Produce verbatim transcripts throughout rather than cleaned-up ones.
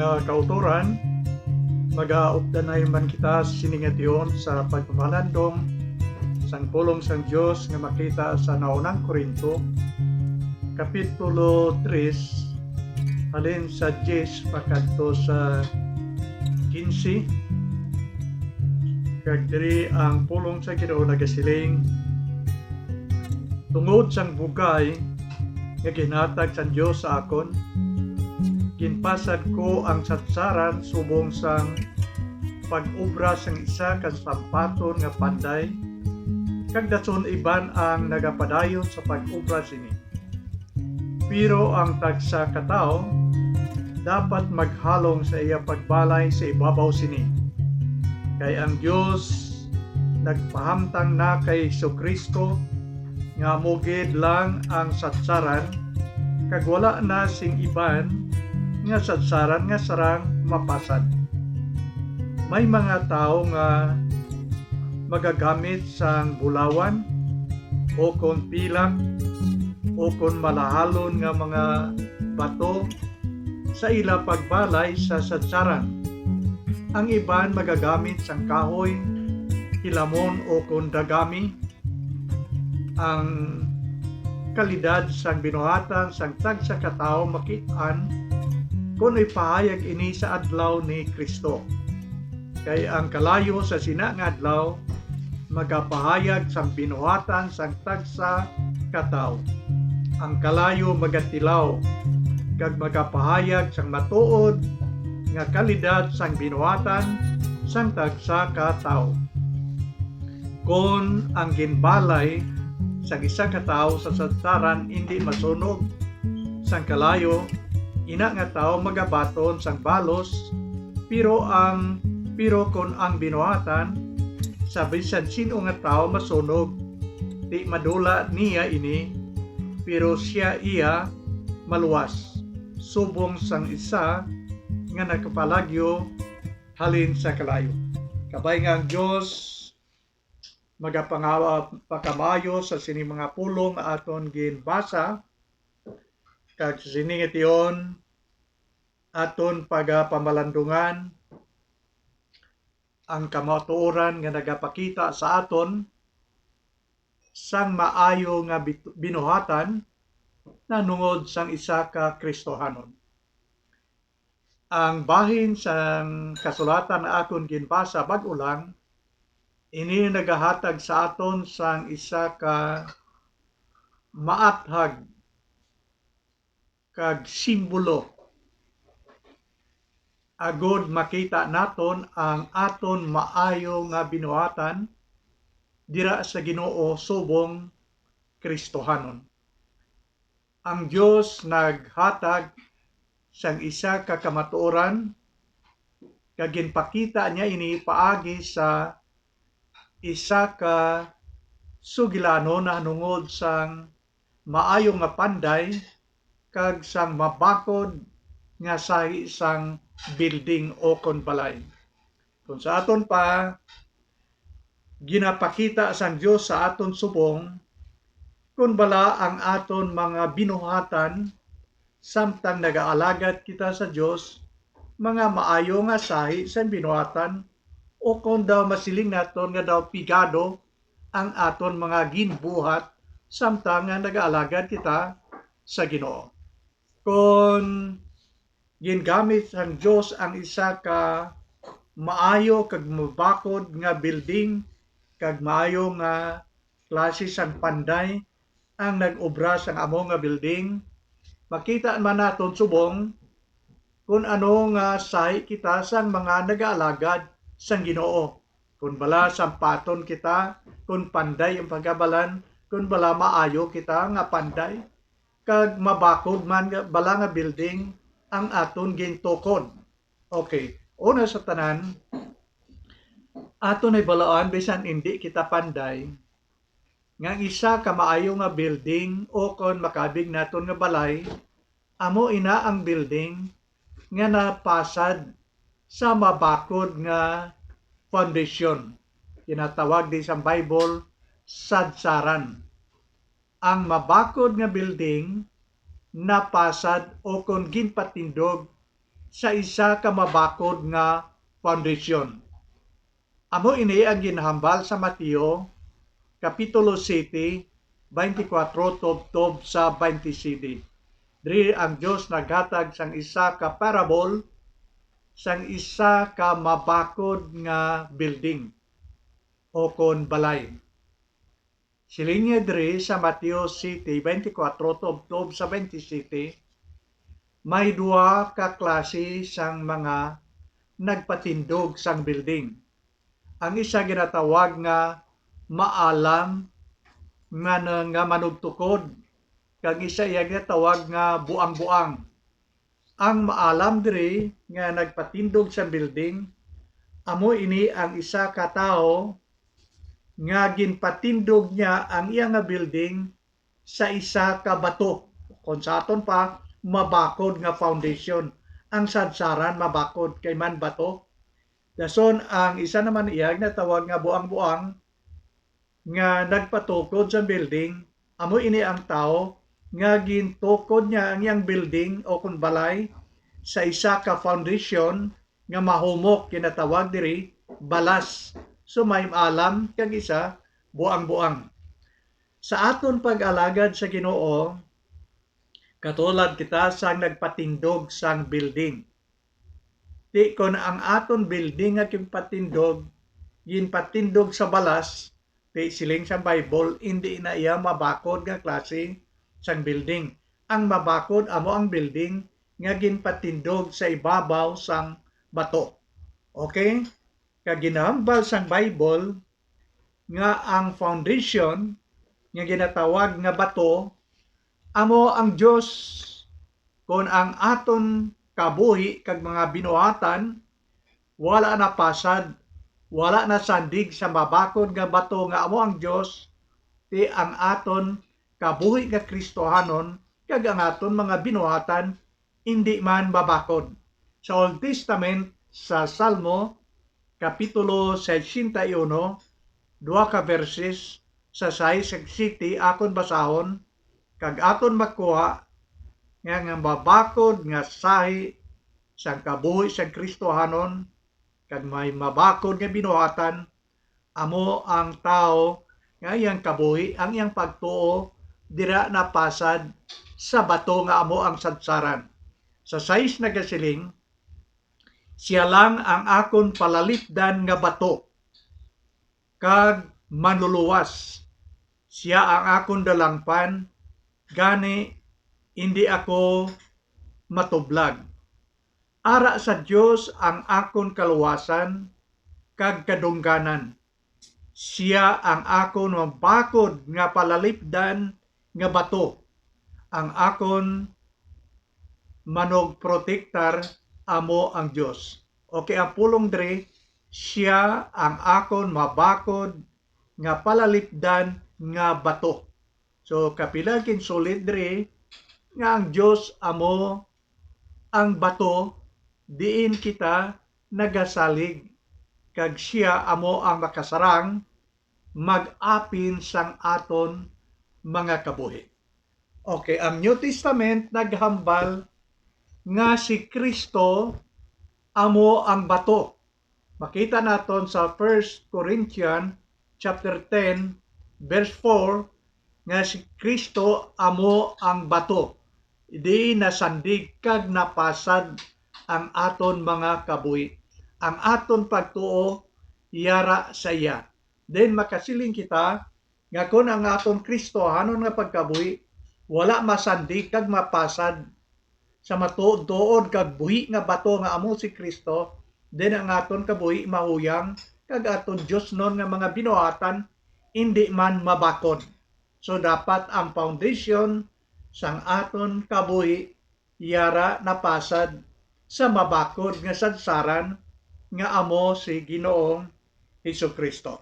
Nga kautoran, magaupdanay man kita sini nga tion sa pagpamalandong sang pulong sang Dios nga makita sa naunang Corinto, Kapitulo tres, halin sa diyes pakadto sa kinse. Kag diri ang pulong sa Ginoo nagasiling, tungod sang bugay nga ginhatag sang Dios sa akon, ginpasad ko ang satsaran subong sang pag-obra sang isa ka sampaton nga panday, kag dason iban ang nagapadayon sa pag-obra sini. Pero ang tagsa ka tawo dapat maghalong sa iya pagbalay sa ibabaw sini. Kay ang Dios nagpahamtang na kay Jesu-Cristo nga amo gid lang ang satsaran, kag wala na sing iban nga satsaran nga sarang mapasad. May mga tawo nga magagamit sang bulawan, o kon pilak, o kon malahalon nga mga bato sa ila pagbalay sa satsaran. Ang iban magagamit sang kahoy, hilamon, o kon dagami. Ang kalidad sang binuhatan sang tagsa ka tawo makit-an kon ipahayag ini sa adlaw ni Cristo. Kay ang kalayo sa sina nga adlaw magapahayag sang binuhatan sang tagsa ka tawo. Ang kalayo magatilaw kag magapahayag sang matuod nga kalidad sang binuhatan sang tagsa ka tawo. Kon ang ginbalay sang isa ka tawo sa satsaran indi masunog sang kalayo, ina nga tawo magabaton sang balos, pero ang, pero kon ang binuhatan sa bisan sin-o nga tawo masunog, di madula niya ini, pero sia iya maluwas, subong sang isa nga nakapalagyo halin sa kalayo. Kabay nga ang Dios magapangawa pakamaayo sa sini mga pulong nga aton ginbasa, kag sa sini nga tion aton pagapamalandungan ang kamatuoran nga nagapakita sa aton sang maayo nga bit-, binuhatan nanungod sang isa ka Kristohanon. Ang bahin sang kasulatan nga akon ginbasa bag-o lang, ini nagahatag sa aton sang isa ka maathag kag simbolo, agod makita naton ang aton maayo nga binuhatan dira sa Ginoo subong Kristohanon. Ang Dios naghatag sang isa ka kamatuoran, kag ginpakita niya ini paagi sa isa ka sugilanon nahanungod sang maayo nga panday kag sang mabakod nga sahi sang building o kon balay. Kon sa aton pa, ginapakita sang Dios sa aton subong kon bala ang aton mga binuhatan samtang nagaalagad kita sa Dios, mga maayo nga sahi sang binuhatan, o kon daw masiling naton nga daw pigado ang aton mga ginbuhat samtang nga nagaalagad kita sa Ginoo. Kon gingamit sang Dios ang isa ka maayo kag mabakod nga building kag maayo nga klase sang panday ang nag-obra sang amo nga building, makita man naton subong kon ano nga sahi kita sang mga nagaalagad sang Ginoo. Kon bala sampaton kita, kon panday ang pagkabalan, kon bala maayo kita nga panday, kag mabakod man nga bala nga building ang aton gintukod. Okay, una sa tanan, aton ibalaan, bisan indi kita panday, nga ang isa ka maayo nga building o kon makabig naton nga balay, amo ina ang building nga napasad sa mabakod nga foundation. Ginatawag di sa Bible sadsaran. Ang mabakod nga building napasad o kon ginpatindog sa isa ka mabakod nga foundation. Amo ini ang ginhambal sa Mateo, Kapitulo siete, twenty-four tubtob sa twenty-seven. Diri ang Dios naghatag sang isa ka parable sang isa ka mabakod nga building o kon balay. Siling niya diri sa Mateo siete, twenty-four tubtob sa twenty-seven, may duha ka klase sang mga nagpatindog sang building. Ang isa ginatawag nga maalam nga, nga manugtukod, kag isa iya ginatawag nga buang-buang. Ang maalam diri nga nagpatindog sang building, amo ini ang isa ka tawo nga ginpatindog niya ang iya nga building sa isa ka bato. Kon sa aton pa, mabakod nga foundation. Ang sadsaran mabakod kay man bato. Dason ang isa naman iya ginatawag nga buang-buang nga nagpatukod sa building, amo ini ang tawo nga gintukod niya ang iyang building o kon balay sa isa ka foundation nga mahumok, ginatawag diri balas. So may alam kag isa buang-buang. Sa aton pag-alagad sa Ginoo, katulad kita sang nagpatindog sang building. Ti kon ang aton building nga ginpatindog, ginpatindog sa balas, ti siling sang Bible, indi na iya mabakod nga klase sang building. Ang mabakod amo ang building nga ginpatindog sa ibabaw sang bato. Okay? Kag ginahambal sang Bible nga ang foundation nga ginatawag nga bato amo ang Dios. Kon ang aton kabuhi kag mga binuhatan wala napasad, wala nasandig sa mabakod nga bato nga amo ang Dios, ti ang aton kabuhi nga Kristohanon kag ang aton mga binuhatan indi man mabakod. Sa Old Testament, sa Salmo, Kapitulo sesenta y uno, duha ka verses sa sais kag siyete akon basahon, kag aton makuha nga, nga mabakod nga sahi sang kabuhi sang Kristohanon, kag may mabakod nga binuhatan, amo ang tawo nga iyang kabuhi, ang iyang pagtuo, dira napasad sa bato nga amo ang sadsaran. Sa sais nagasiling, "Sia lang ang akon palalipdan nga bato, kag manluluwas. Sia ang akon dalangpan, gani indi ako matublag." Ara sa Dios ang akon kaluwasan kag kadungganan. Sia ang akon mabakod nga palalipdan nga bato. Ang akon manugprotektar amo ang Dios. Okay, ang pulong diri, sia ang akon mabakod nga palalipdan nga bato. So, kapila ginsulit diri nga ang Dios amo ang bato diin kita nagasalig, kag sia amo ang makasarang mag-apin sang aton mga kabuhi. Okay, ang New Testament naghambal nga si Cristo amo ang bato. Makita naton sa First Corinthians chapter ten, verse four, nga si Cristo amo ang bato, di nasandig kag napasad ang aton mga kabuhi. Ang aton pagtuo yara sa iya. Then makasiling kita nga kon ang aton Kristohanon nga pagkabuhi wala masandig kag mapasad sa matuod-tuod kag buhi nga bato nga amo si Cristo, then ang aton kabuhi mahuyang, kag aton diosnon nga mga binuhatan indi man mabakod. So, dapat ang foundation sang aton kabuhi yara napasad sa mabakod nga sadsaran nga amo si Ginoong Jesu-Cristo.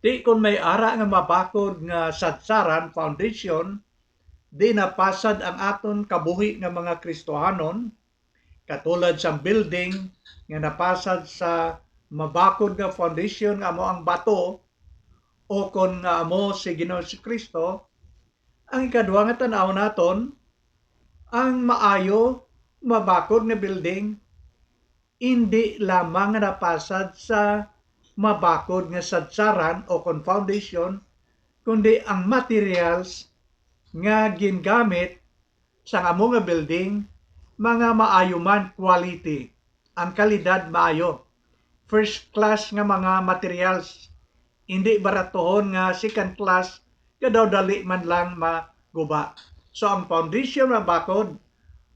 Ti kon may ara nga mabakod nga sadsaran, foundation, di napasad ang aton kabuhi nga mga Kristohanon, katulad sang building nga napasad sa mabakod nga foundation nga amo ang bato, o kon nga amo si Ginoong Jesu-Cristo, ang ikaduha nga tan-aw naton, ang maayo mabakod nga building, indi lamang nga napasad sa mabakod nga sadsaran o kon foundation, kundi ang materials nga gingamit sang amo nga building, mga maayo man, quality, ang kalidad maayo, first class nga mga materials, indi baratuhon nga second class nga daw dali man lang maguba. So, ang foundation mabakod,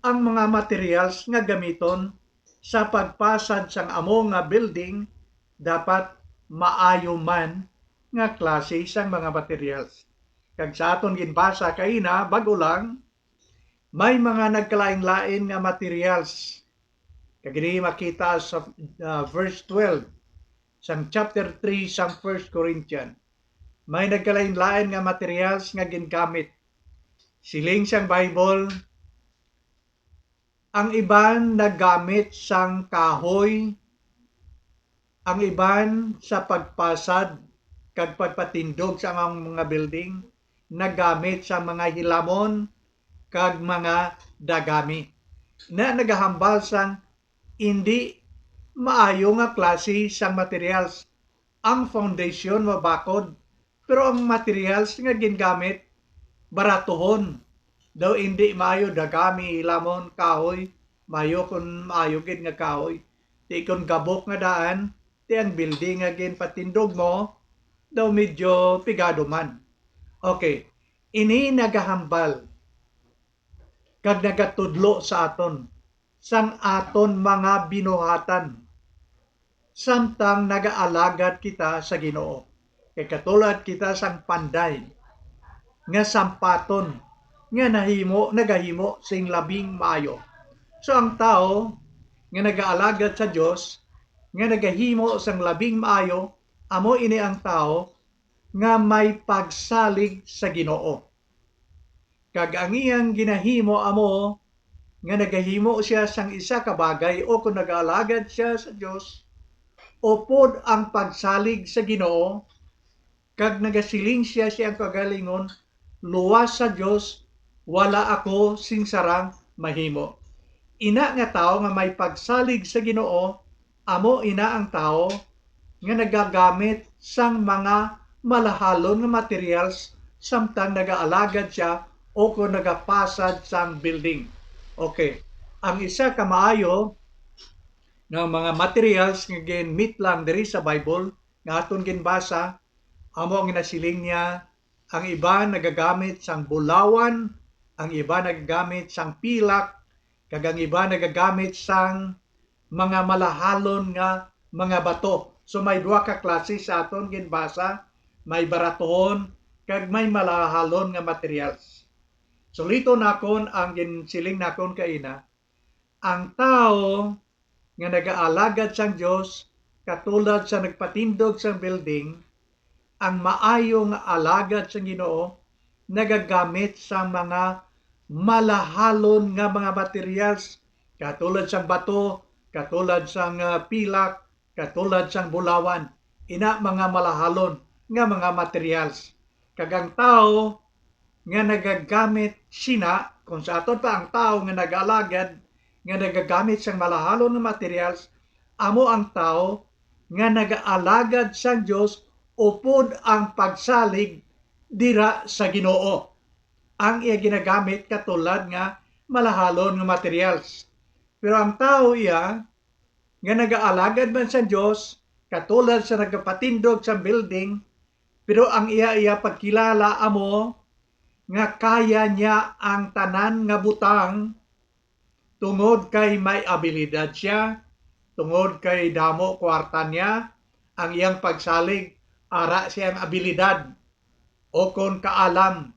ang mga materials nga gamiton sa pagpasad sang amo nga building dapat maayo man nga klase sang mga materials. Kag sa aton ginbasa kaina, bag-o lang, may mga nagkalain-lain nga materials. Kag ini makita sa, ah, verse twelve sang chapter three sang First Corinthians. May nagkalain-lain nga materials nga gingamit. Siling sang Bible, ang iban naggamit sang kahoy, ang iban sa pagpasad kag pagpatindog sa ang mga building, naggamit sa mga hilamon kag mga dagami. Na nagahambal sang indi maayo nga klase sang materials. Ang foundation mabakod, pero ang materials nga gingamit baratuhon. Daw indi maayo, dagami, hilamon, kahoy, maayo kon maayo gid nga kahoy. Ti kon gabok nga daan, ti ang building nga ginpatindog mo, daw medyo pigado man. Okay, ini nagahambal kag nagatudlo sa aton sang aton mga binuhatan samtang nagaalagad kita sa Ginoo. Kay katulad kita sang panday nga sampaton nga nahimo, nagahimo sing labing maayo. So, ang tawo nga nagaalagad sa Dios, nga nagahimo sang labing maayo, amo ini ang tawo nga may pagsalig sa Ginoo. Kag ang iyang ginahimo amo nga nagahimo sia sang isa ka bagay, o kon nagaalagad sia sa Dios, upod ang pagsalig sa Ginoo, kag nagasiling sia sa iyang kaugalingon, "Luwas sa Dios, wala ako sing sarang mahimo." Ina nga tawo nga may pagsalig sa Ginoo, amo ina ang tawo nga nagagamit sang mga malahalon nga materials samtang nagaalagad sia o kon nagapasad sang building. Okay. Ang isa ka maayo nga mga materials nga ginmitlang diri sa Bible nga aton ginbasa, amo ang ginasiling niya, ang iban nagagamit sang bulawan, ang iban nagagamit sang pilak, kag ang iban nagagamit sang mga malahalon nga mga bato. So, may duha ka klase sa aton ginbasa, may baratuhon kag may malahalon nga materials. Suliton nakon ang ginsiling nakon kaina, ang tawo nga nagaalagad sang Dios, katulad sa nagpatindog sang building, ang maayo nga alagad sang Ginoo nagagamit sang mga malahalon nga mga materials, katulad sang bato, katulad sang, ah, pilak, katulad sang bulawan, ina mga malahalon nga mga materials. Kag ang tawo nga nagagamit sina, kung sa aton pa ang tawo nga nagaalagad, nga nagagamit sang malahalon nga materials, amo ang tawo nga nagaalagad sang Dios upod ang pagsalig dira sa Ginoo. Ang iya ginagamit katulad nga malahalon nga materials. Pero ang tawo iya nga nagaalagad man sa Dios, katulad sa nagapatindog sa building, pero ang iya, iya pagkilala amo nga kaya niya ang tanan nga butang tungod kay may abilidad siya, tungod kay damo kwarta niya, ang iyang pagsalig ara sa iyang abilidad o kon kaalam,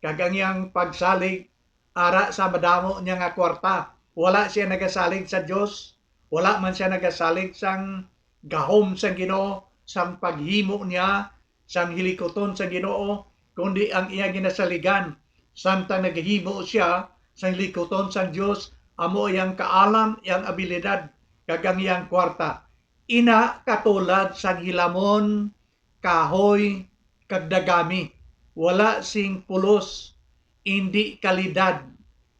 kag ang iyang pagsalig ara sa madamo niya nga kwarta. Wala siya nagasalig sa Dios, wala man siya nagasalig sang gahom sang Ginoo, sang paghimo niya sang hilikuton sang Ginoo, kundi ang iya ginasaligan samtang naghimo siya sang hilikuton sang Dios, amo iyang kaalam, iyang abilidad, kag ang iyang kwarta. Ina katulad sang hilamon, kahoy, kag dagami, wala sing pulos, indi kalidad,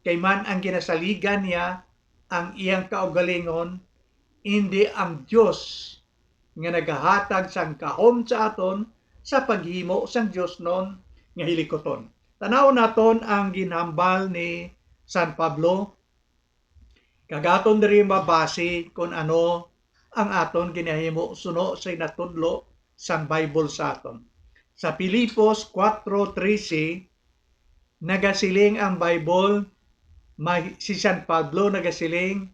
kay man ang ginasaligan niya ang iyang kaugalingon, indi ang Dios nga nagahatag sang gahom sa aton sa paghimo sang diosnon nga hilikuton. Tan-awon naton ang ginhambal ni San Pablo, kag aton diri mabasi kon ano ang aton ginahimo suno sa natudlo sang Bible sa aton. Sa Filipos four thirteen, nagasiling ang Bible, may, si San Pablo nagasiling,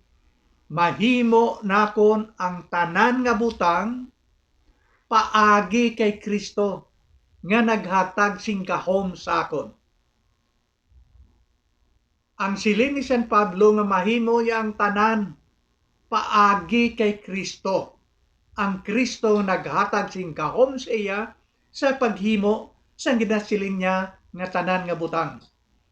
"Mahimo nakon ang tanan nga butang paagi kay Cristo nga naghatag sing gahom sa akon." Ang siling ni San Pablo nga mahimo niya ang tanan paagi kay Cristo. Ang Cristo naghatag sing gahom sa iya sa paghimo sang ginasiling niya nga tanan nga butang.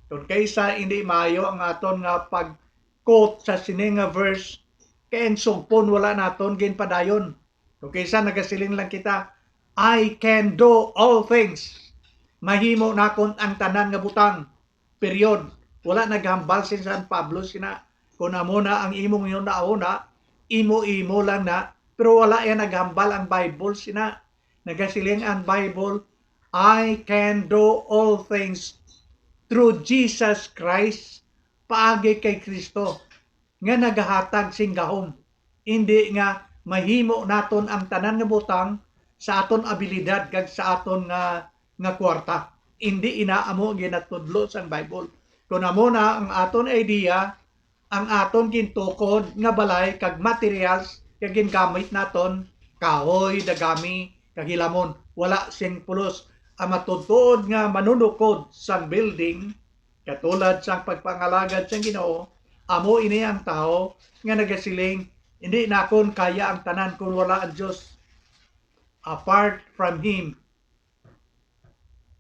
Kon kaisa, hindi maayo ang aton nga pag-quote sa sini nga verse, kay ang sugpon wala naton ginpadayon. Kon kaisa, nagasiling lang kita, "I can do all things." Mahimo nakon ang tanan nga butang. Period. Wala naghambal si San Pablo sina. Kung amo na ang imong hunahuna, imo-imo lang na. Pero wala yan naghambal ang Bible sina. Nagasiling ang Bible, "I can do all things through Jesus Christ," paagi kay Kristo nga nagahatag sing gahom. Indi nga mahimo naton ang tanan nga butang sa aton abilidad kag sa aton nga, nga kwarta. Indi ina amo ginatudlo sang Bible. Kon amo na ang aton idea, ang aton gintukod nga balay kag materials nga gingamit naton, kahoy, dagami, kag hilamon, wala sing pulos. Ang matuod-tuod nga manunukod sang building, katulad sang pagpangalagad sang Ginoo, amo ini ang tawo nga nagasiling, "Hindi nakon kaya ang tanan kon wala ang Dios. Apart from Him,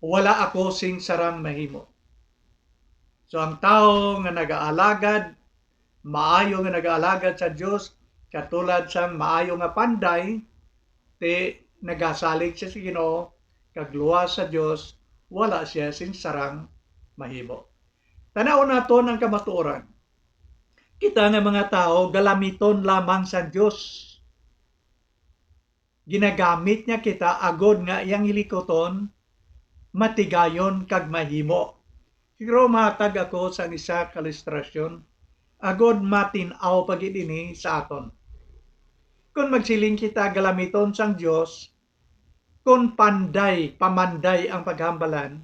wala ako sing sarang mahimo." So, ang tawo nga nagaalagad, maayo nga nagaalagad sa Dios, katulad sang maayo nga panday, ti nagasalig siya sa Ginoo, kag luwas sa Dios, wala siya sing sarang mahimo. Tan-awon naton ang kamatuoran. Kita nga mga tawo, galamiton lamang sang Dios. Ginagamit niya kita agod nga iyang hilikuton matigayon kag mahimo. Siguro mahatag ako sang isa ka ilustrasyon agod matin-aw pa gid ini sa aton. Kon magsiling kita, galamiton sang Dios, kon panday, pamanday ang paghambalan,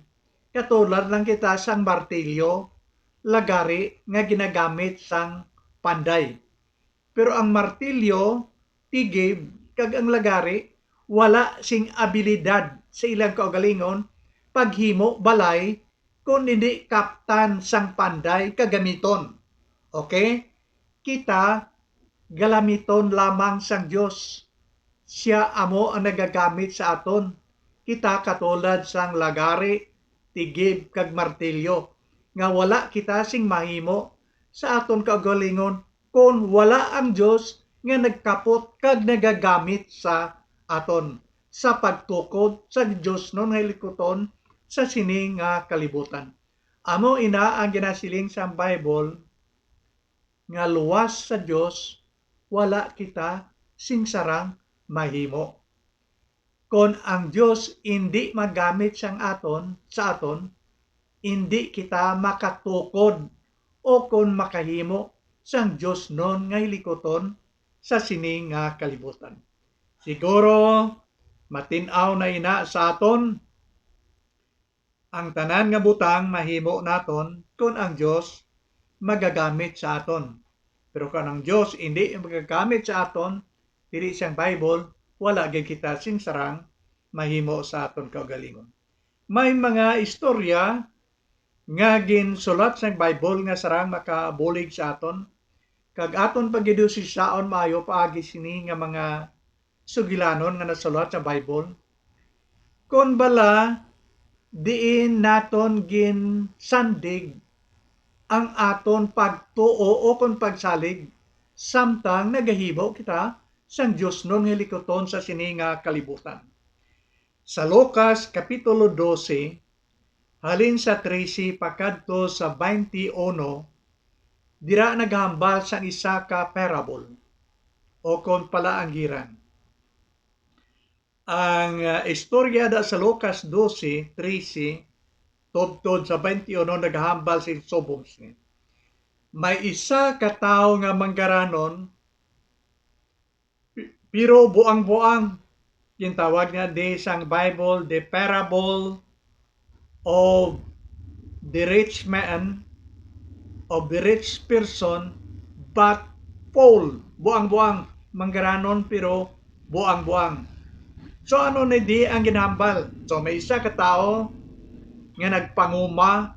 katulad lang kita sang martilyo, lagari nga ginagamit sang panday. Pero ang martilyo, tigib, kag ang lagari wala sing abilidad sa ilang kaugalingon paghimo balay kon hindi kaptan sang panday kag gamiton. Okay? Kita galamiton lamang sang Dios. Sia amo ang nagagamit sa aton. Kita katulad sang lagari, tigib, kag martilyo, nga wala kita sing mahimo sa aton kaugalingon kon wala ang Dios nga nagkapot kag nagagamit sa aton sa pagtukod sa diosnon nga hilikuton sa sini nga kalibutan. Amo ina ang ginasiling sang Bible, nga luwas sa Dios, wala kita sing sarang mahimo. Kon ang Dios indi magamit sang aton, sa aton, indi kita makatukod o kon makahimo sang diosnon nga hilikuton sa sini nga kalibutan. Siguro, matin-aw na ina sa aton, ang tanan nga butang mahimo naton kon ang Dios magagamit sa aton. Pero kon ang Dios indi magagamit sa aton, dili siyang Bible, wala gid kita sing sarang mahimo sa aton kaugalingon. May mga istorya nga ginsulat sang Bible nga sarang makabulig sa aton, kag aton paghidusisaon maayo paagi sini nga mga sugilanon nga nasulat sa Bible. Kon bala, diin naton ginsandig ang aton pagtuo o kon pagsalig, samtang nagahimo kita sang diosnon nga hilikuton sa sini nga kalibutan. Sa Lucas Kapitulo dose, halin sa trese pakadto sa twenty-one, dira nagahambal sang isa ka parable o kon palaanggiran. Ang, ah, istorya da sa Lucas doce trece, tubtod sa twenty-uno, nagahambal sing subong sini. May isa ka tawo nga manggaranon, pi-, pero buang-buang. Gintawag niya di sang Bible the parable of the rich man, of the rich person, but poor. Buang-buang, manggaranon, pero buang-buang. So, ano ni di ang ginhambal? So, may isa ka tawo nga nagpanguma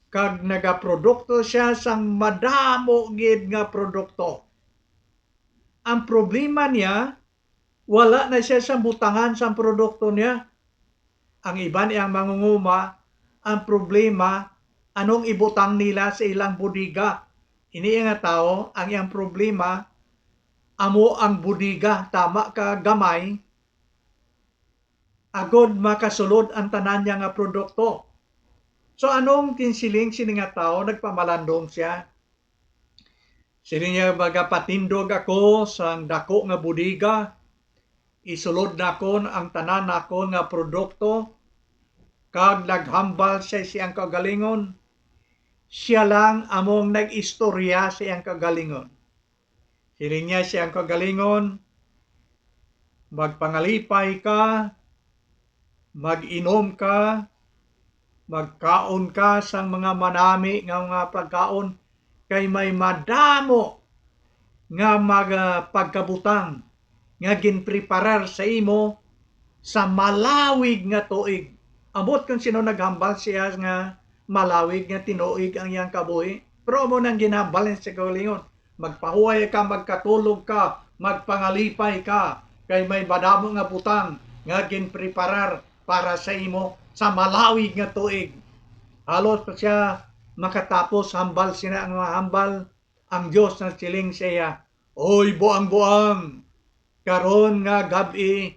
kag nagaprodukto siya sang madamo gid nga produkto. Ang problema niya, wala na siya sa butangan sang produkto niya. Ang iban iyang mangunguma, ang problema, anong ibutang nila sa ilang bodega? Ini nga tawo, ang iyang problema, amo ang bodega, tama ka gamay, agod makasulod ang tanan niya nga produkto. So, anong ginsiling sini nga tawo? Nagpamalandong siya. Siling niya, "Magapatindog ako sang dako nga bodega, isulod nakon ang tanan nakon nga produkto," kag naghambal siya siyang kaugalingon. Siya lang among nag-istorya sa iyang kaugalingon. Siling niya siyang kaugalingon, "Magpangalipay ka, mag-inom ka, magkaon ka sang mga manami nga mga pagkaon, kay may madamo nga mga pagkabutang nga ginpreparar sa imo sa malawig nga tuig." Ambot kon sino naghambal siya nga malawig nga tinuig ang iyang kabuhi, pero amo nang ginhambal niya sa kaugalingon. Magpahuway ka, magkatulog ka, magpangalipay ka, kay may madamo nga butang nga ginpreparar para sa imo sa malawig nga tuig. Halos pa siya makatapos hambal sina ang mga hambal, ang Dios nagsiling sa iya, "Oy, buang-buang, karon nga gab-i,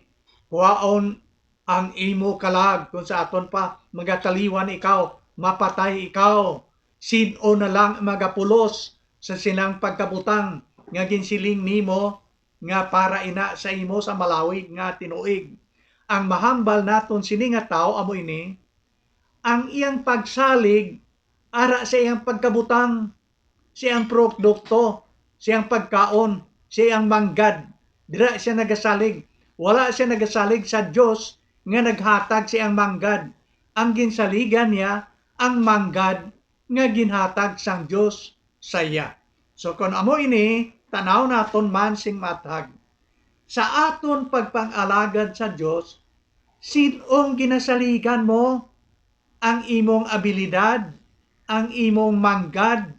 kuhaon ang imo kalag, kung sa aton pa magataliwan ikaw, mapatay ikaw. Sin-on na lang magapulos sa sinang pagkabutang nga ginsiling nimo nga para ina sa imo sa malawig nga tinuig?" Ang mahambal naton sini nga tawo amo ini, ang iyang pagsalig ara sa iyang pagkabutang, sa iyang produkto, sa iyang pagkaon, sa iyang manggad. Dira siya nagasalig. Wala siya nagasalig sa Dios nga naghatag sa iyang manggad. Ang ginsaligan niya ang manggad nga ginhatag sang Dios sa iya. So, kon amo ini, tanaw naton man sing maathag. Sa aton pagpang-alagad sa Dios, sin-ong ginasaligan mo? Ang imong abilidad, ang imong manggad,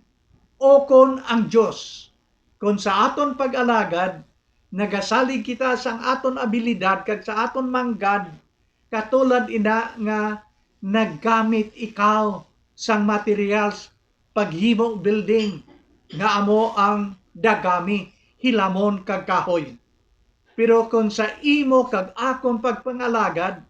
o kon ang Dios? Kon sa aton pag-alagad, nagasalig kita sang aton abilidad kag sa aton manggad, katulad ina nga naggamit ikaw sang materials paghimo building nga amo ang dagami, hilamon, kag kahoy. Pero kon sa imo kag akon pagpangalagad,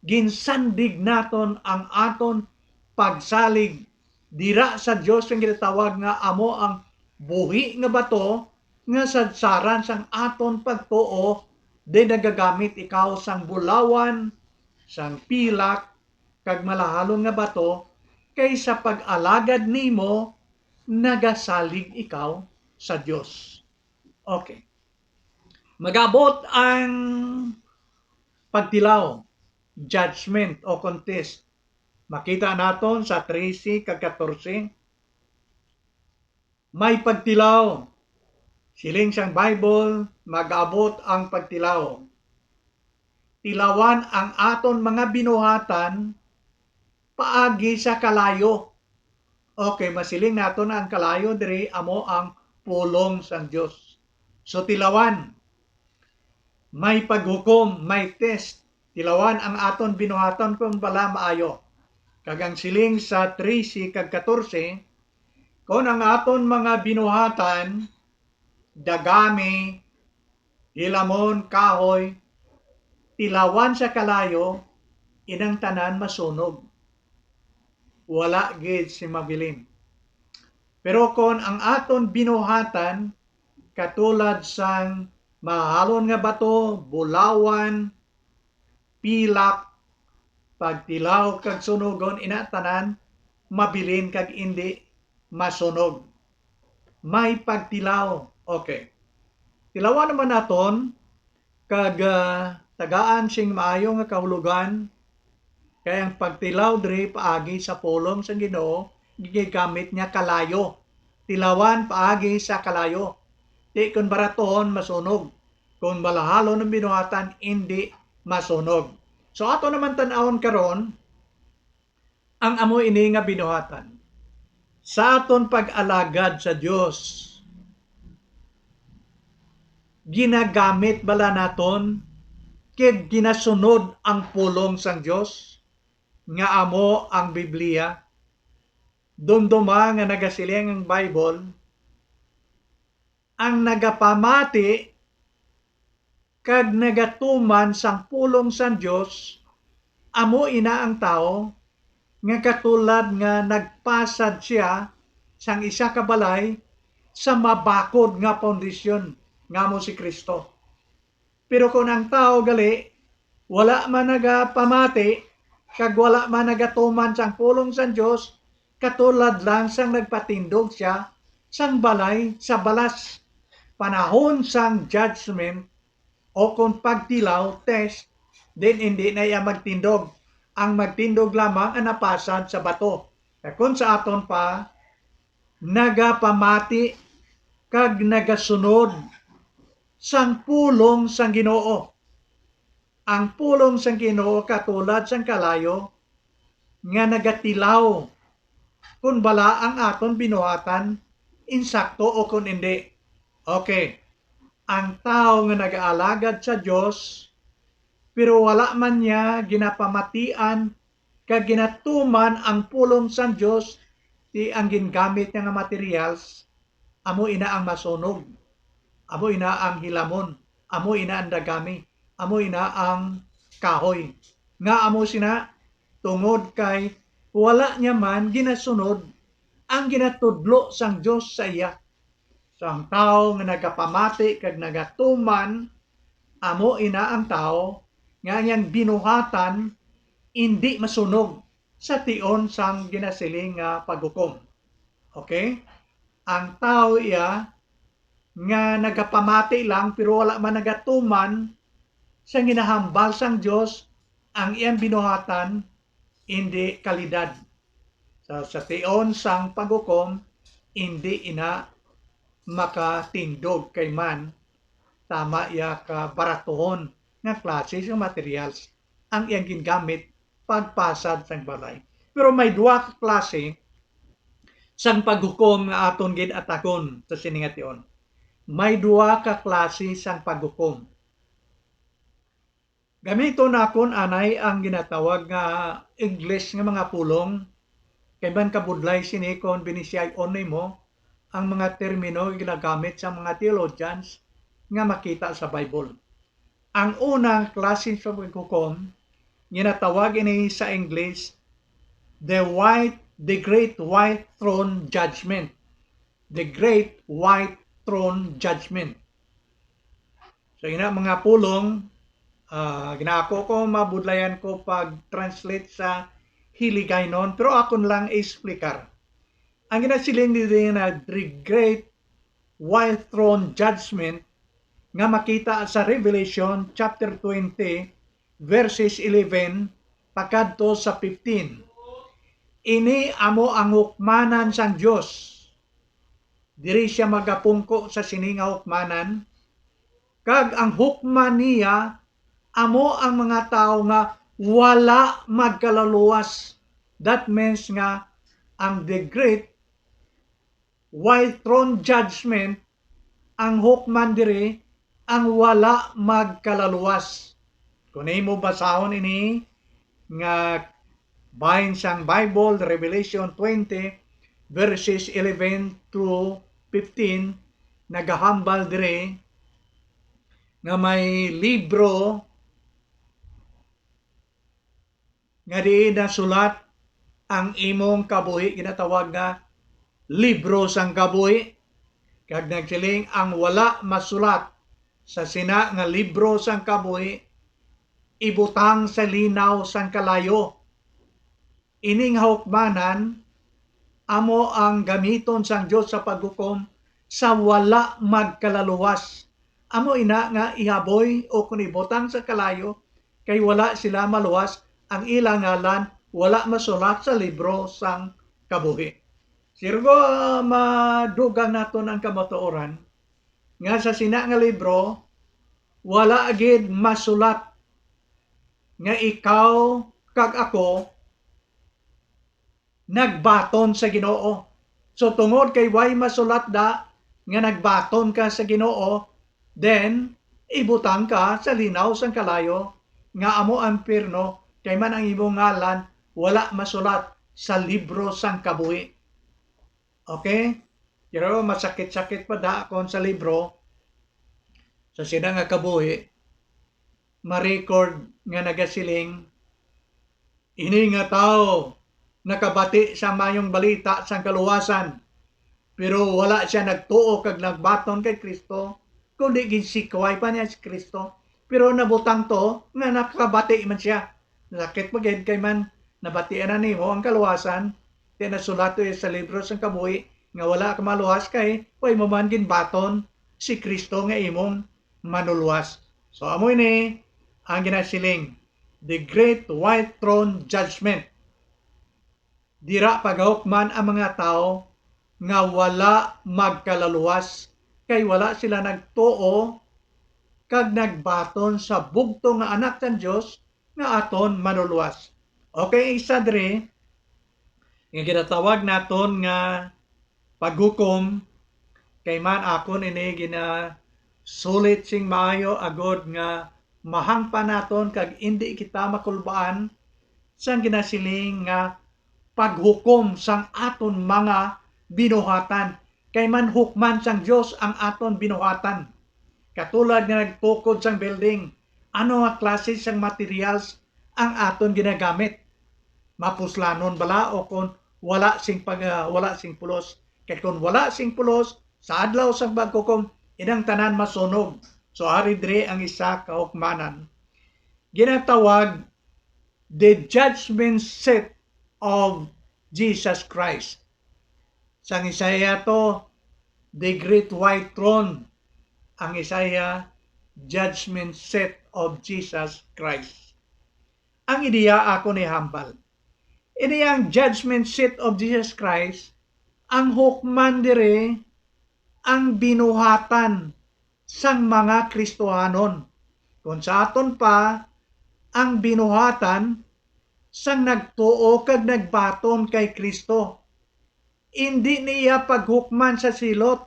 ginsandig naton ang aton pagsalig dira sa Dios nga ginatawag nga amo ang buhi nga bato, nga sadsaran sang aton pagtuo, di nagagamit ikaw sang bulawan, sang pilak, kag malahalon nga bato, kay sa pag-alagad nimo, nagasalig ikaw sa Dios. Okay. Mag-abot ang pagtilaw, judgment o contest. Makita naton sa trese kag katorse. May pagtilaw. Siling sang Bible, mag-abot ang pagtilaw. Tilawan ang aton mga binuhatan paagi sa kalayo. Okay, masiling naton ang kalayo diri amo ang pulong sang Dios. So, tilawan. May paghukom, may test. Tilawan ang aton binuhatan kon bala maayo. Kag ang siling sa trese kag katorse, kon ang aton mga binuhatan, dagami, hilamon, kahoy, tilawan sa kalayo, inang tanan masunog. Wala gid si mabilin. Pero kon ang aton binuhatan katulad sang mahalon nga bato, bulawan, pilak, pagtilaw kag sunugon, ina tanan mabilin kag indi masunog. May pagtilaw. Okay. Tilawan naman naton kag, ah, tagaan sing maayo nga kahulogan, kay ang pagtilaw diri paagi sa pulong sang Ginoo gigamit niya kalayo. Tilawan paagi sa kalayo. Di kon baratuhon, masunog. Kon malahalon ang binuhatan, indi masunog. So, ato naman tan-awon karon ang amo ini nga binuhatan. Sa aton pag-alagad sa Dios, ginagamit bala naton kag ginasunod ang pulong sang Dios, nga amo ang Biblia? Dumduma nga nagasiling ang Bible, ang nagapamati kag nagatuman sang pulong sang Dios, amo ina ang tawo nga katulad nga nagpasad sia sang isa ka balay sa mabakod nga pundasyon, nga amo si Cristo. Pero kon ang tawo gali wala man nagapamati kag wala man nagatuman sang pulong sang Dios, katulad lang sang nagpatindog sia sang balay sa balas panahon sang judgment, o kon pagtilaw, test, din indi na iya magtindog. Ang magtindog lamang ang napasad sa bato. Kag kon sa aton pa, nagapamati kag nagasunod sang pulong sang Ginoo. Ang pulong sang Ginoo katulad sang kalayo nga nagatilaw kon bala ang aton binuhatan insakto o kon indi. Okay. Ang tawo nga nagaalagad sa Dios, pero wala man niya ginapamatian kag ginatuman ang pulong sang Dios, ti ang gingamit niya nga materials, amo ina ang masunog, amo ina ang hilamon, amo ina ang dagami, amo ina ang kahoy. Nga amo sina, tungod kay wala niya man ginasunod ang ginatudlo sang Dios sa iya. So, ang tawo nga nagapamati kag nagatuman, amo ina ang tawo nga ang iyang binuhatan indi masunog sa tion sang ginasiling nga paghukom. Okay? Ang tawo iya nga nagapamati lang pero wala man nagatuman sa ginahambal sang Dios, ang iyang binuhatan indi kalidad. Sa, sa tion sang paghukom, indi ina makatindog kay man tama iya ka baratuhon nga klase sang materials ang iyang gingamit pagpasad sang balay. Pero may duha ka klase sang paghukom nga aton gid atagon sa sini nga tion. May duha ka klase sang paghukom. Gamiton nakon anay ang ginatawag nga English nga mga pulong, kay man kabudlay sini kon binisyayon nimo ang mga termino nga ginagamit sa mga theologians nga makita sa Bible. Ang unang klase sa paghukom, ginatawag ini sa English, the white, the great white throne judgment. The great white throne judgment. So, ina mga pulong, ah, ginaako ko, mabudlayan ko pag-translate sa Hiligaynon, pero akon lang i-explicar. Ang ginasiling diri na the great white throne judgment nga makita sa Revelation chapter twenty, verses eleven pakadto sa fifteen. Ini amo ang hukmanan sang Dios. Diri sia magapungko sa sini nga hukmanan, kag ang hukman niya amo ang mga tawo nga wala magkalaluwas. That means nga ang the great white throne judgment, ang hukman diri ang wala magkalaluwas. Kung imo basahon ini nga bahin sang Bible, Revelation twenty, verses eleven to fifteen, nagahambal diri nga may libro nga diin nasulat ang imong kabuhi, ginatawag nga libro sang kabuhi, kag nagsiling, "Ang wala masulat sa sina nga libro sang kabuhi, ibutang sa linaw sang kalayo." Ining hukmanan amo ang gamiton sang Dios sa paghukom sa wala magkalaluwas. Amo ina nga ihaboy o kon ibutang sa kalayo, kay wala sila maluwas, ang ila ngalan wala masulat sa libro sang kabuhi. Siguro, ah, madugang naton ang kamatuoran nga sa sina nga libro, wala gid masulat nga ikaw kag ako nagbaton sa Ginoo. So, tungod kay way masulat da nga nagbaton ka sa Ginoo, then ibutang ka sa linaw sang kalayo nga amo ang impyerno, kay man ang imong ngalan wala masulat sa libro sang kabuhi. Okay? Pero masakit-sakit pa da kon sa libro, sa sina nga kabuhi, ma-record nga nagasiling, "Ini nga tawo nakabati sa mayong balita sang kaluwasan, pero wala sia nagtuo kag nagbaton kay Kristo, kundi ginsikway pa niya si Kristo. Pero nabutang to nga nakabati man sia." Sakit pa gid kay man nabatian na nimo ang kaluwasan, kay nasulat to sa libro sang kabuhi nga wala ka maluwas kay way mo man ginbaton si Kristo nga imong manuluwas. So, amo ini ang ginasiling, the great white throne judgment. Dira pagahukman ang mga tawo nga wala magkalaluwas, kay wala sila nagtuo kag nagbaton sa bugtong nga Anak sang Dios nga aton manuluwas. Okay, isa diri nga ginatawag naton nga paghukom, kay man akon ini ginasulit sing maayo agod nga mahangpan naton kag indi kita makulbaan sang ginasiling nga paghukom sang aton mga binuhatan, kay man hukman sang Dios ang aton binuhatan. Katulad nga nagtukod sang building, ano nga klase sang materials ang aton ginagamit? Mapuslanon bala o kon wala sing pag-, ah, wala sing pulos? Kay kon wala sing pulos, sa adlaw sang paghukom, inang tanan masunog. So, ari diri ang isa ka hukmanan. Ginatawag the judgment seat of Jesus Christ. Sang Isaiah to, the great white throne. Ang Isaiah, judgment seat of Jesus Christ. Ang ideya akon ihambal. Ini ang judgment seat of Jesus Christ, ang hukman diri, ang binuhatan sang mga Kristohanon. Kung sa aton pa, ang binuhatan sang nagtuo kag nagbaton kay Kristo. Indi niya paghukman sa silot.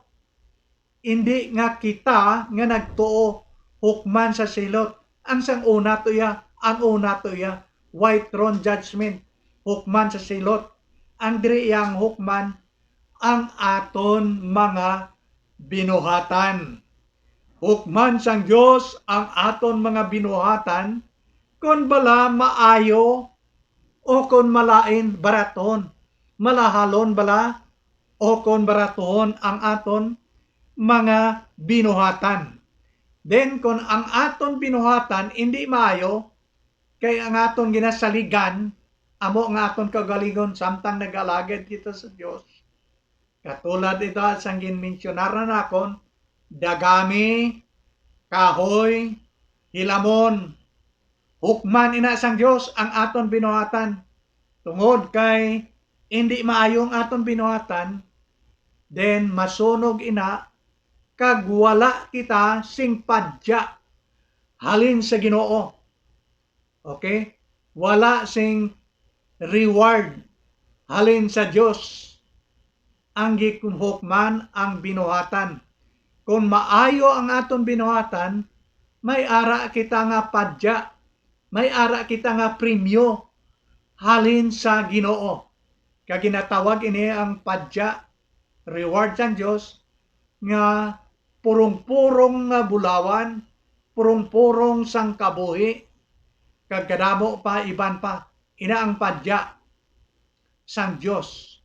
Indi nga kita nga nagtuo hukman sa silot. Ang sang una to iya, ang una to iya, white throne judgment, hukman sa silot. Ang diri iya ang hukman, ang aton mga binuhatan. Hukman sang Dios ang aton mga binuhatan, kon bala maayo o kon malain, baraton, malahalon bala o kon baratuhon ang aton mga binuhatan. Then, kon ang aton binuhatan indi maayo, kay ang aton ginasaligan amo nga aton kaugalingon samtang nag-alagad kita sa Dios, katulad ito sang ginmensyonar na nakon, dagami, kahoy, hilamon. Hukman ina sang Dios ang aton binuhatan. Tungod kay indi maayo ang aton binuhatan, then masunog ina, kag wala kita sing padya halin sa Ginoo. Okay? Wala sing reward halin sa Dios ang gihukman ang binuhatan. Kung maayo ang aton binuhatan, may ara kita nga padya, may ara kita nga premyo halin sa Ginoo. Kag ginatawag ini ang padya, reward sang Dios, nga purong-purong nga bulawan, purong-purong sang kabuhi, kag kadamo pa, iban pa. Ina ang padya sang Dios.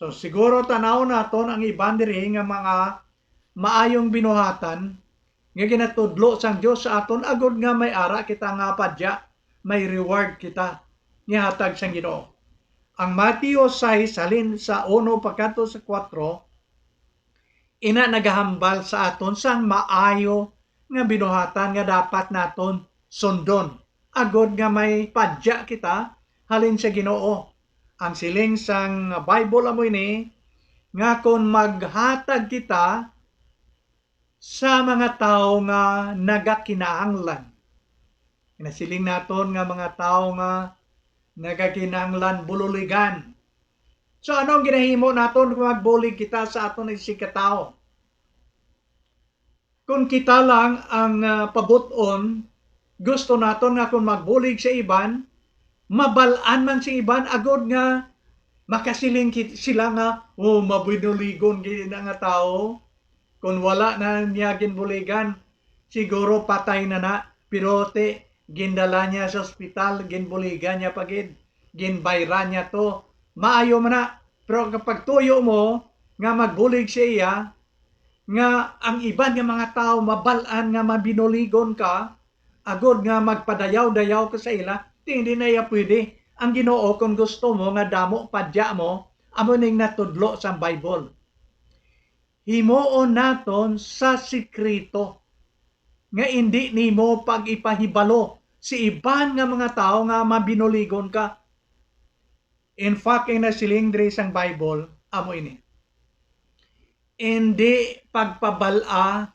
So, siguro tanaw naton ang iban diri nga mga maayong binuhatan nga ginatudlo sang Dios sa aton, agod nga may ara kita nga padya, may reward kita nga hatag sang Ginoo. Ang Mateo sais, halin sa uno pagkadto sa kuwatro, ina nagahambal sa aton sang maayo nga binuhatan nga dapat naton sundon, agod nga may padya kita halin sa Ginoo. Ang siling sang Bible amo ini, nga kon maghatag kita sa mga tawo nga nagakinahanglan, nasiling naton nga mga tawo nga nagakinahanglan bululigan. So, ano ang ginahimo naton kung magbulig kita sa aton isigkatawo? Kung kita lang ang, ah, pabut-on, gusto naton nga kung magbulig sa iban, mabal-an man sa iban, agod nga makasiling kit-, sila nga, "Oh, mabinuligon gid na nga tawo. Kung wala na niya ginbuligan, siguro patay na na." Pero ti, gindala niya sa ospital, ginbuligan niya pa gid, ginbayran niya to. Maayo man na, pero kapag tuyo mo nga magbulig sa iya, nga ang iban nga mga tawo mabal-an nga mabinuligon ka, agod nga magpadayaw-dayaw ka sa ila, ti hindi na iya pwede. Ang Ginoo, kung gusto mo nga damo padya mo, amo ning natudlo sang Bible. Himuon naton sa sikreto, nga indi nimo pag-ipahibalo si iban nga mga tawo nga mabinuligon ka. In fact, ang nasiling diri sang Bible, amo ini, "Indi pagpabal-a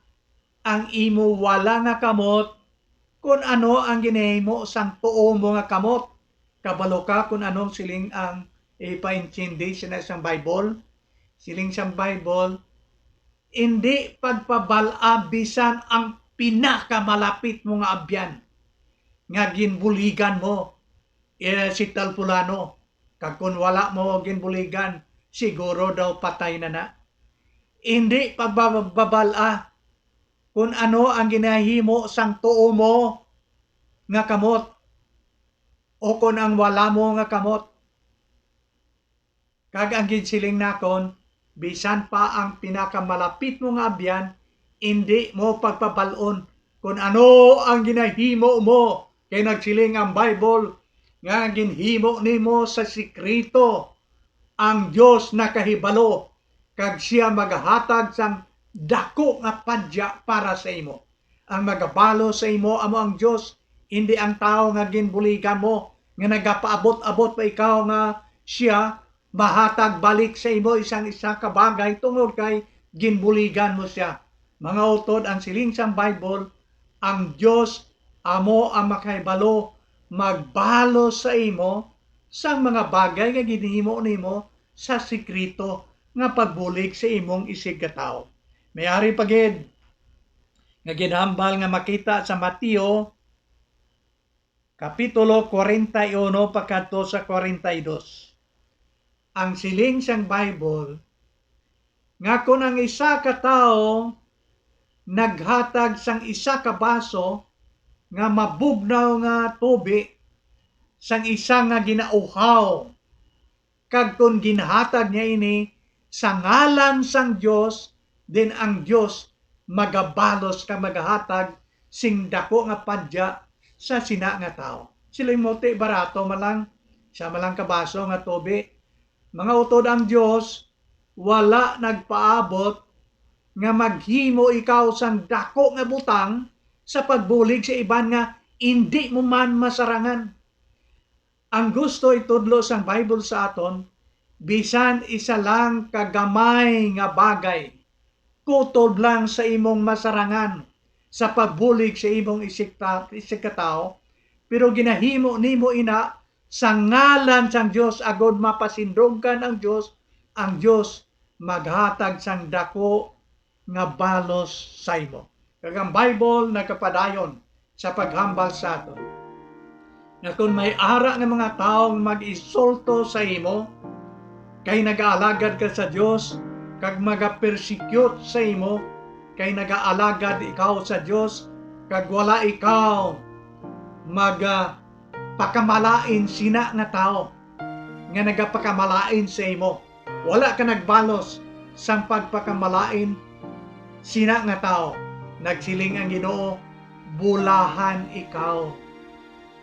ang imo wala nga kamot kon ano ang ginahimo sang tuo mo nga kamot." Kabalo ka kon anong siling ang ipaintindi sina sang Bible? Siling sang Bible, "Indi pagpabal-a bisan ang pinakamalapit mo nga abyan nga ginbuligan mo, eh, si tal fulano, kag kon wala mo ginbuligan, siguro daw patay na na." Indi pagbabal-a kon ano ang ginahimo sang tuo mo nga kamot, o kon ang wala mo nga kamot. Kag ang ginsiling nakon, bisan pa ang pinakamalapit mo nga abyan, indi mo pagpabal-on kon ano ang ginahimo mo, kay nagsiling ang Bible nga ginhimo nimo sa sikreto. Ang Dios nakahibalo, kag sia magahatag sang dako nga padya para sa imo. Ang magabalos sa imo amo ang Dios, indi ang tawo nga ginbuligan mo, nga nagapaabot-abot pa ikaw nga sia mahatag balik sa imo isang isa ka bagay tungod kay ginbuligan mo sia. Mga utod, ang siling sang Bible, ang Dios amo ang makahibalo magbalos sa imo sang mga bagay nga ginhimo nimo sa sikreto nga pagbulig sa imong isigkatawo. May ari pa gid nga ginhambal nga makita sa Mateo Kapitulo kwarenta y uno pakadto sa kwarenta y dos. Ang siling sang Bible, nga kon ang isa ka tawo naghatag sang isa ka baso nga mabugnaw nga tubi sang isa nga ginauhaw, kag kon ginhatag niya ini sa ngalan sang Dios, then ang Dios magabalos kag magahatag sing daku nga padya sa sina nga tawo. Sila mo ti barato man lang, isa man lang ka baso nga tubi. Mga utod, ang Dios wala nagpaabot nga maghimo ikaw sang daku nga butang sa pagbulig sa iban nga indi mo man masarangan. Ang gusto itudlo sang Bible sa aton, bisan isa lang ka gamay nga bagay, kutob lang sa imong masarangan sa pagbulig sa imong isigta-, isigkatawo, pero ginahimo nimo ina sa ngalan sang Dios, agod mapasindunggan ang Dios, ang Dios maghatag sang daku nga balos sa imo. Kag ang Bible nagapadayon sa paghambal sa aton nga kon may ara nga mga tawo nga mag-insulto sa imo, kay nagaalagad ka sa Dios, kag magapersecute sa imo, kay nagaalagad ikaw sa Dios, kag wala ikaw maga pakamalain sina nga tawo nga nagapakamalain sa imo. Wala ka nagbalos sang pagpakamalain sina nga tawo. Nagsiling ang Ginoo, "Bulahan ikaw,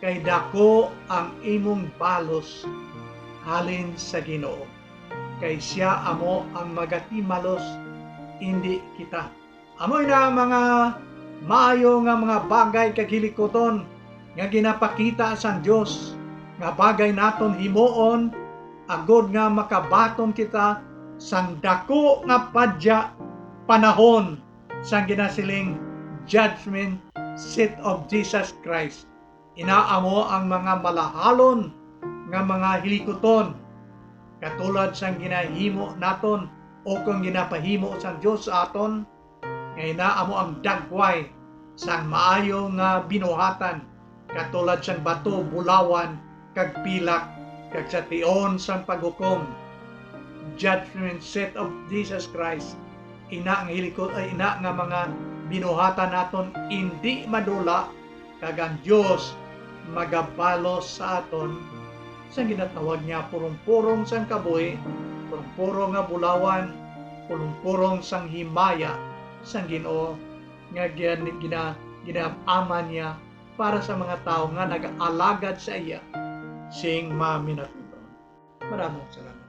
kay daku ang imong balos halin sa Ginoo, kay sia amo ang magatimalos, indi kita." Amo ina ang mga maayo nga mga bagay kag hilikuton nga ginapakita sang Dios, nga bagay naton himuon, agod nga makabaton kita sang daku nga padya panahon sang ginasiling judgment seat of Jesus Christ. Ina amo ang mga malahalon nga mga hilikuton, katulad sang ginahimo naton o kung ginapahimo sang Dios sa aton, nga ina amo ang dagway sang maayo nga binuhatan, katulad sang bato, bulawan, kag pilak, kag sa tion sang paghukom, judgment seat of Jesus Christ. Ina nga hilikot, ay, ina nga mga binuhatan naton indi madula, kag ang Dios magabalos sa aton sang ginatawag niya purong-purong sang kabuhi, purong-purong nga bulawan, purong-purong sang himaya sang Ginoo nga gin-, gina-, ginaaman niya para sa mga tawo nga nag-alagad sa iya sing maminatudon. Maramong salamat.